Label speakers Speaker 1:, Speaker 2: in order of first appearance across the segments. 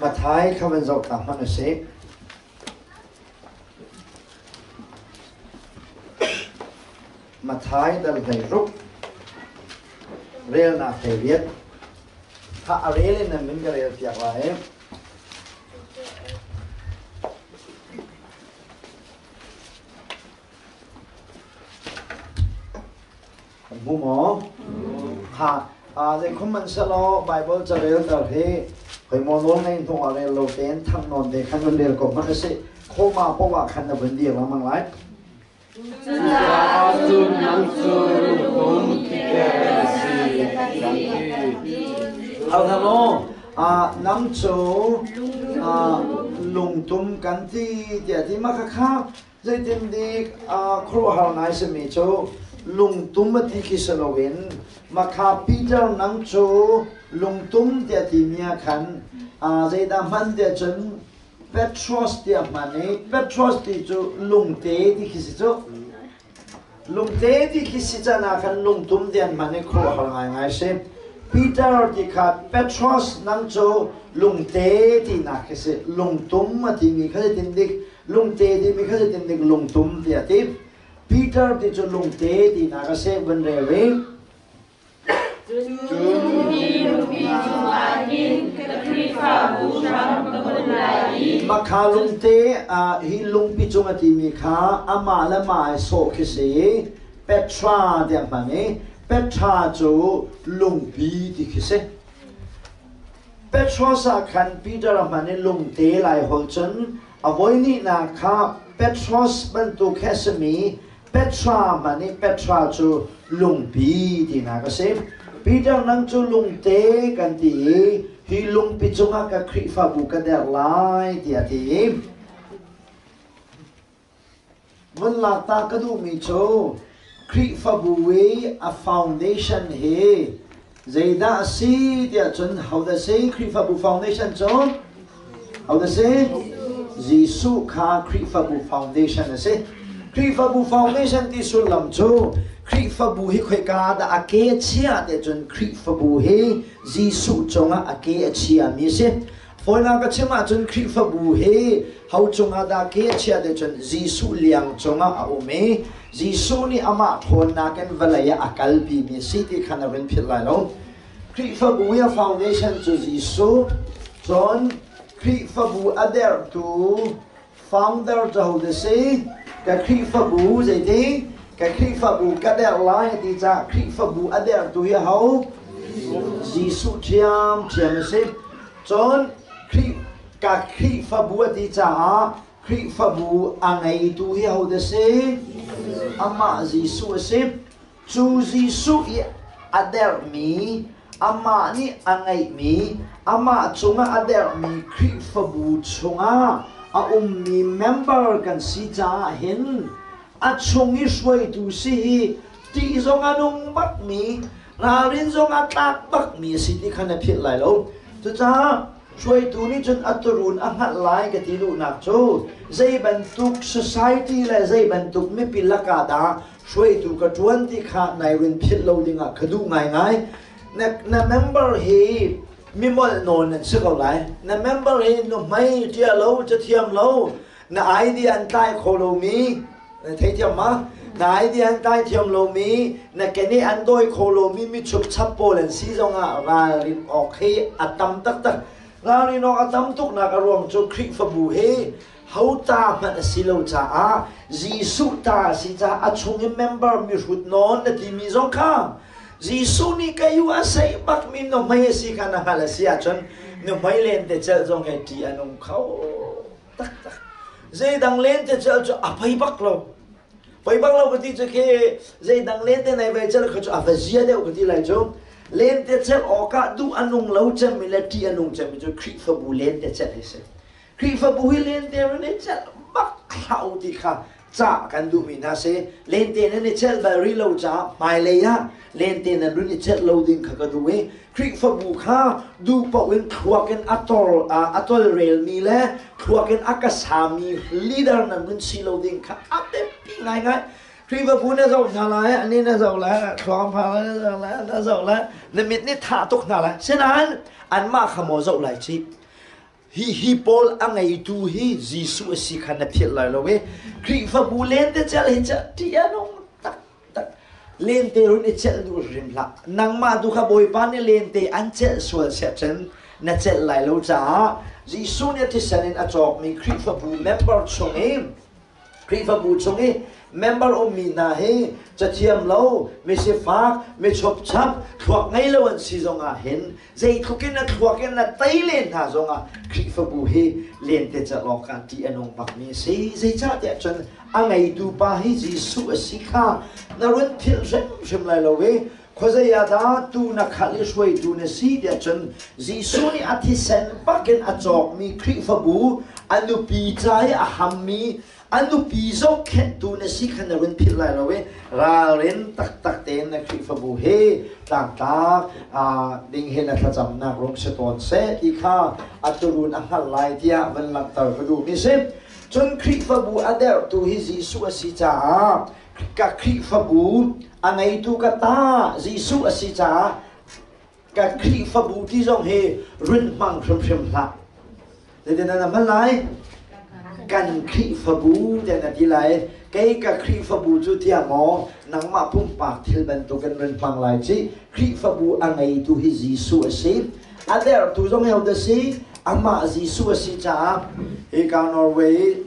Speaker 1: Matthai kha van zoh ta hmanh usih. Matthai dal 16 relnak 18 kha a rel in nan min ka rel piak lai. Kan hmu maw? Ha, zeikhum man selaw Bible carel tar hi hoi maw nawl ngei hnu ah rel lo tein thang nawn te khan van rel ko hmanh a si. Khoma poah khan na vun dir lengmang lai.
Speaker 2: Cucaah cun nang cu lungtum Peter na si, kan ti.
Speaker 1: Hau nang cu lungtum kan ti tiah ti ma kha Zeitindik khuaruahhar ngai simi cu lungtum a ti khi si loin makha Peter nang cu lungtum tiah timi ah khan zeidah hman tiah cun Petros tiah hman i Petros ti cu lungte ti khi si cu. Lungte ti khi si can ah khan lungtum ti an hman i khuaruahhar ngaingai si. Peter ti kha Petros nang cu lungte tinak khi si. Lungtum a timi kha zeitindik Lungte timi kha zeitindik lungtum tiah a ti. Peter ti cu lungte tinak a si van rel rih.
Speaker 2: Cun hi lungpi cungah hin ka Khrihfabu hram ka bunh lai i
Speaker 1: Makha lungte hi lungpi cung a timi kha amah le mah ai sawh khi si i Petra tiah hman i Petra cu lungpi ti khi si. Petros ah khan Peter a hman i lungte lai holh cun a voihnihnak kha Petros bantuk he a simi Petra hman i Petra cu lungpi tinak a si. Peter nang cu lungte kan ti i hi lungpi cungah ka Khrihfabu ka derh lai tiah a ti i Vun lak ta ka duhmi cu Khrihfabu i a foundation hi zeidah a si tiah cun hodah si Khrihfabu foundation cu? Hodah si? Jesuh kha Khrihfabu foundation a si. Khrihfabu foundation ti sullam cu Khrihfabu hi khoika dah a ke a chia tiah cun Khrihfabu hi Jesuh cungah a ke a chiami a si. Fawinak ka chim ahcun Khrihfabu hi ho cungah dah ke a chiah te cun Jesuh liang cungah a um i Jesuh nih amah ṭhawnnak in vawlei ah a kalpimi a si ti kha na run philh lai lo. Khrihfabu i a foundation cu Jesuh, cun Khrihfabu a derhtu founder cu hodah si? Ka Khrihfabu zeiti? Ka Khrihfabu ka derh lai a ti caah Khrihfabu a derhtu hi aho? Jesuh ṭhiamṭhiam a si. Cun Khrih ka Khrihfabu a ti caah Khrihfabu a ngeitu hi hodah si? Amah Jesuh a si. Cu Jesuh i a derhmi, amah nih a ngeihmi, amah cungah a derhmi Khrihfabu chungah a ummi member kan si caah hin a chung i hruaitu si hi ṭih zong a nung bakmi, ralrin zong a tlak bakmi a si ti kha na philh lai lo. Cucaah hruaitu nih cun a turun a hngalh lai ka ti duhnak cu zei bantuk society le zei bantuk mipi lakah dah hruaitu ka ṭuan ti kha nai rin philh lo dingah ka duh ngaingai. Na, na member hi mi molh nawn nan si ko lai. Na member hi nuhmei ṭia lo, cathiam lo, na idea an tlai kho lomi, na theithiam ma? Na idea an tlai thiam lomi, na kene an dawi kho lomi mi chupchap pawl an si zongah ralrin awk hi a tam taktak. Ralrin awk a tam tuknak a ruang cu Khrihfabu hi ho ta hmanh a si lo caah Jesuh ta a si caah a chung i member mihrut nawn na timi zong kha Jesuh nih ka yu a seih bakmi nuhmei a si kha na hngalh a si ahcun nuhmei lentecelh zong he ṭih a nung kho taktak. Zeidang lentecelh cu a pei bak lo. Pei bak lo ka ti cu khi zeidang lente nei ve celh kha cu a va zia deuh ka ti lai cu. Lentecelh awkah duh a nung lo cemmi le ṭih a nung cemmi cu Khrihfabu lentecelh hi si. Khrihfabu hi lente nan i celh bak hlah u ti kha cah kan duhmi hna si. Lente nan i celh bal rih lo caah hmailei ah lente nan run i celh lo ding kha ka duh i Khrihfabu kha duh paoh in thluak in a tor a tolrelmi le thluak in a ka sami leader nan run si lo ding kha a biapi ngaingai. Khrihfabu na zoh hna lai, ani na zoh lai, thluak pha na zoh lai, na zoh lai, na mit nih tha tuk hna lai. Sinain anmah kha maw zoh lai cih. Hi hi pawl a ngeitu hi Jesuh a si kha na philh lai lo i Khrihfabu lentecelh hi ca ṭih a nung taktak. Lente run i celh duh hrim hlah. Nangmah tu kha Bawipa nih lente an celh sual siah cun na celh lai lo caah Jesuh nih a thisen in a cawkmi Khrihfabu member chung i Khrihfabu chung i member ummi hna hi cathiam lo, misifak, michupchap, thluak ngei lo an si zongah hin zeitluk in a thluak in a tei len hna zongah Khrihfabu hi lentecelh awk ah ṭih a nung bakmi a si. Zeicahtiah cun a ngeitu pa hi Jesuh a si kha na run philh hrimhrim lai lo i khuazei ah dah tuu na khalh i hruaitu na si tiah cun Jesuh nih a thisen bakin a cawkmi Khrihfabu a nupi ca i a hammi a nupi zohkhenhtu na si kha na run philh lai lo i ralrin taktak tein na Khrihfabu he tlangtlak ding he na thlacamnak rung si tawn seh ti kha a turun a hngalh lai tiah van langhter ka duhmi si. Cun Khrihfabu a derhtu hi Jesuh a si caah ka Khrihfabu a ngeitu ka ta Jesuh a si caah ka Khrihfabu ti zong hi run hmang hrimhrim hlah. Zeitin na hman lai? Kan Khrihfabu tiah na ti lai. Kei ka Khrihfabu cu tiah maw nangmah pumpak thil bantukin run hmang lai ci. Khrihfabu a ngeitu hi Jesuh a si. A derhtu zong hi hodah si? Amah Jesuh a si caah hika Norway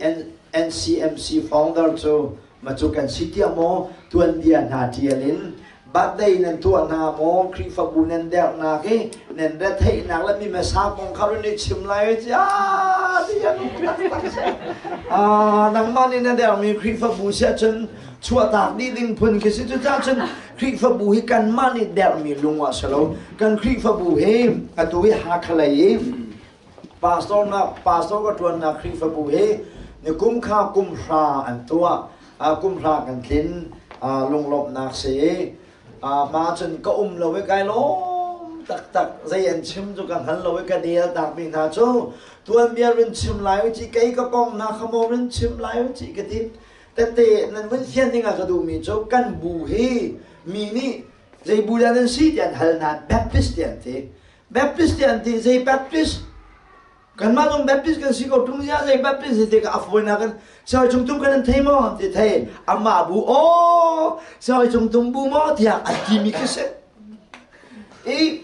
Speaker 1: NCMC founder cu ma cu kan si tiah maw tuanbia hna ṭial in birthday nan tuah hna maw Khrihfabu nan derhnak i nan retheihnak le mi hmasa kong kha run i chim lai ci ah ti an taktak si ah nangmah nih na dermi Khrihfabu si ahcun chuahtak dih ding phun khi si cucaah cun Khrihfabu hi kanmah nih derhmi lung ah si lo kan Khrihfabu hi atu hi Hakha lei i Pastor nak pastor ka ṭuannak Khrihfabu hi nikum kha kum hra an tuah. Kum hra kan tlin. Lunglawmhnak si i ma cun ka um lo i kai lawm taktak. Zei an chim cu ka hngal lo i ka del takmi hna cu tuanbia run chim lai u ci kei ka kong hna kha maw run chim lai u ci ka ti. Tette nan vun fian ding ah ka duhmi cu kan bu hi mi nih zei bu dah nan si ti an hal hna Baptist ti an ti. Baptist ti an ti zei Baptist kanmah zong Baptist kan si ko tung zia zei Baptist ti ka afawinak kan sianginn chung tum kan an thei maw ti thei amah bu aw sianginn chung tum bu maw tiah an timi khi si i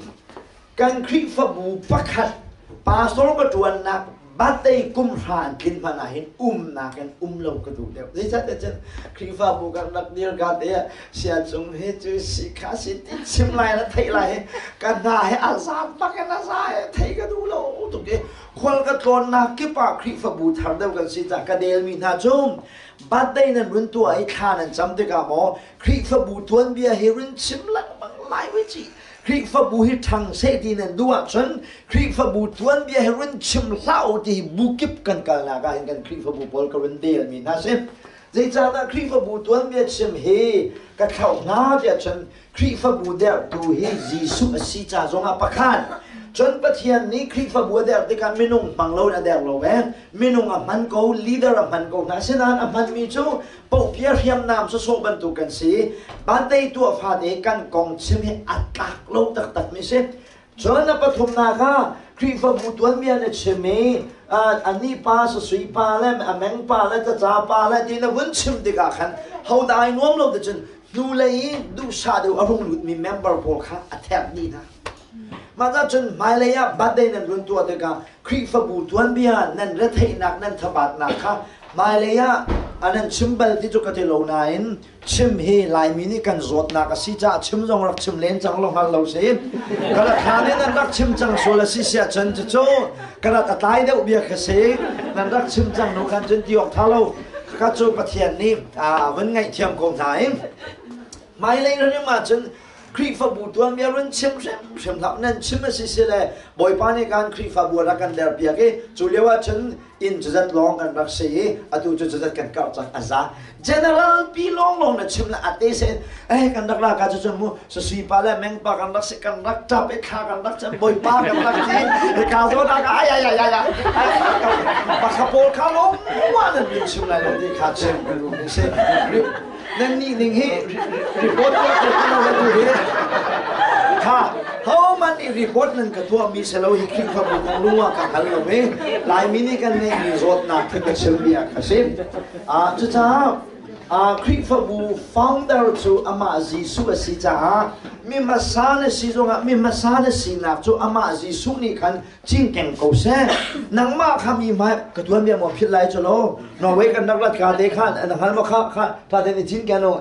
Speaker 1: kan Khrihfabu pakhat pastor ka ṭuannak Birthday kum hra an tlin hmanh ah hin umnak in um lo ka duh deuh. Zeicahtiah cun Khrihfabu kan rak dir ka te ah sia cung hi cu si kha si ti chim lai la theih lai hi ka hna he a zaam bak in a za he thei ka duh lo tuk i khual ka tlawnnak kip ah Khrihfabu thar deuh kan si caah ka delmi hna cu birthday nan run tuah i thla nan cam tikah maw Khrihfabu tuanbia hi run chim lengmang lai ve ci Khrihfabu hi ṭhang seh ti nan duh ahcun Khrihfabu tuanbia hi run chim hlah u ti hi bu kip kan kalnak ah hin kan Khrihfabu pawl ka run delmi hna si. Zeicahdah Khrihfabu tuanbia chim hi ka thlauh hna tiah cun Khrihfabu derhtu hi Jesuh a si ca zongah pakhat cun Pathian nih Khrihfabu a derh tikah minung hmang loin a derh lo ve minung a hman ko leader a hman ko hna asinain a hmanmi cu Pohpia hriamnam sawsawh bantuk kan si. Birthday tuah fate kan kong chim hi a tlak lo taktakmi si. Cun a pathumnak ah Khrihfabu tuanbia na chim i anih pa sasui pa le a meng pa le caca pa le ti na vun chim tikah khan hodah ai nuam lo ticun hnulei i duhsah deuh a rung lutmi member pawl kha a therh dih hna. Mah cun hmailei ah birthday nan run tuah tikah Khrihfabu tuanbia nan retheihnak nan thabatnak kha hmailei ah nan chim bal ti cu ka ti lo nain chim hi Laimi nih kan zawtnak a si caah chim zong rak chim len cang lo hngal lo si. Ka rak thla nih nan rak chim cang sual a si siah cun cucu ka rak a tlai deuh bia kha si. Nan rak chim cang nu khan cun ti awk tha lo. Ka cu Pathian nih a vun ngaihthiam ko hna i hmailei rim ahcun Khrihfabu tuanbia run chim hrimhrim hlah nan chim a si si le Bawipa nih kan Khrihfabu a rak kan derpiak i cu lio ah cun inn cuzat lawng kan rak si i atu cu cuzat kan karh cang a za general pi lawng lawng na chim le a te sen eh kan rak ra ka cu cun mu sasui pa le meng pa kan rak si kan rak tap i thla kan rak cam Bawipa kan rak ti ka zo na ka ai ai ai ai ai pawl kha lawng wa nan chim lai lo ti kha chim kan ru si Nan nih ning hi report tuah ko lo tu hi. Ha. Hohmanh nih report nan ka tuahmi si lo hi Khrihfabu kong lung ah ka hngal lo i Laimi nih kan ngeihmi zawtnak khi ka chimmi ah ka si. Cucaah Khrihfabu founder cu amah Jesuh a si caah mi hmasa na si zongah mi hmasa na sinak cu amah Jesuh nih khan cingkeng ko seh. Nangmah kha mi hmai ka tuanbia maw philh lai cu lo. Norway kan rak rat ka te khan na hngal maw kha kha tha te ni cinken o.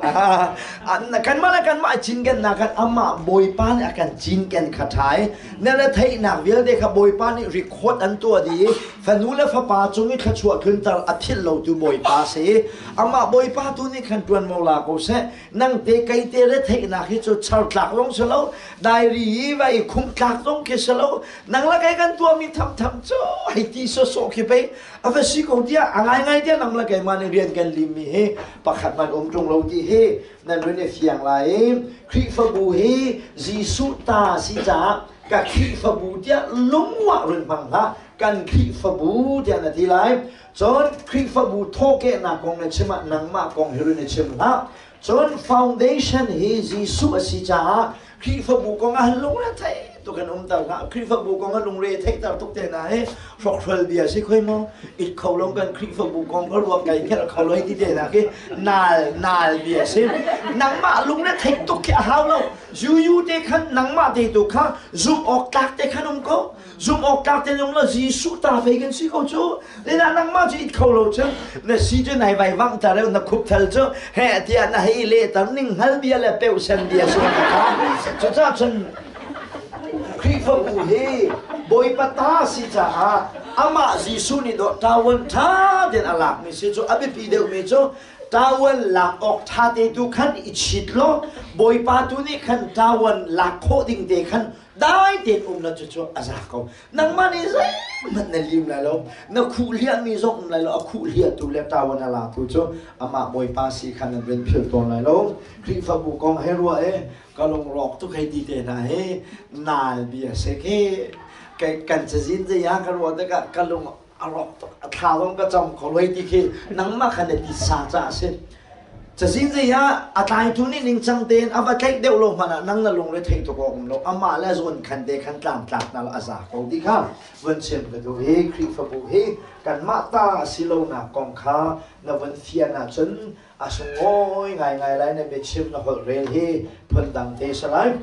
Speaker 1: Kanmah le kanmah cinken na kan amah Bawipa nih a kan cinken kha ṭhai. Na le theihnak vialte kha Bawipa nih record an tuah dih i fanu le fapa cung i thluachuah tlunter a philh lo tu Bawipa si. Amah Bawipa tu nih khan ṭuan mo la ko seh. Nang te kei te le theihnak hi cu char tlak zong si lo, diary i va i khumh tlak zong khi si lo. Nang le kei kan tuahmi thamtham cu hei ti sawsawh khi pei a va si ko tiah a ngaingai tiah nang le keimah nih rian kan limmi hi pakhat hmanh um ṭung lo ti hi nan run i fiang lai i Khrihfabu hi Jesuh ta si caah ka Khrihfabu tiah lungwah run hmang hlah, kan Khrihfabu tiah na ti lai. Cun Khrihfabu thawhkehnak kong na chim ah nangmah kong hi run i chim hlah. Cun foundation hi Jesuh a si caah Khrihfabu kong ah lungre thei tuk in umter hlah. Khrihfabu kong ah lungre theihter tuk te hna hi hrawkhrol bia si khoi maw? It kho lo kan Khrihfabu kong ka ruak kai khelh kho lo ti te hna khi nal nal bia si. Nangmah lungre theih tuk khi a hau lo. Yu te khan nangmah te tu kha zumh awk tlak te khan um ko. Zumh awk tlak te um lo Jesuh ta fei kan si ko cu. Lena nangmah cu it kho lo cu na si cu nai vai vang ta reu na khup thal cu he tiah na hei le tar ning hngal bia le peu sen bia su ka cu ca cun Khrihfabu hi Bawipa ta si caah amah Jesuh nih dawh ṭawan ṭha tein a lakmi si cu a biapi deuhmi cu ṭawan lak awk ṭha te tu khan i chit law Bawipa tu nih khan ṭawan lak khawh ding te khan dai tein um la cucu a za ko. Nangmah nih zeihmanh na lim lai lo, na khuh hliahmi zong um lai lo, a khuh hliahtu le ṭawan a latu cu amah Bawipa si kha nan rian philh tawn lai lo. Khrihfabu kong he ruah i ka lungrawk tuk hei ti te hna hi naal bia si khi kan cazin zei ah ka ruah tikah ka lung a rawk tuk, a thla zong ka cam kho lo hei ti khi nangmah kha na ti sa caah a si. Cazin zei ah a tlaitu nih ningcang tein a va tlaih deuh lo hmanh ah nang na lungre theih tuk awk um lo, amah le zawn khan te khan tlangtlak na a za ko ti kha vun chim ka duh. Hi Khrihfabu hi kanmah ta a si lonak kong kha na vun fian ahcun a sunglawi ngaingai lai. Na biachim na holh rel hi phundang te si lai.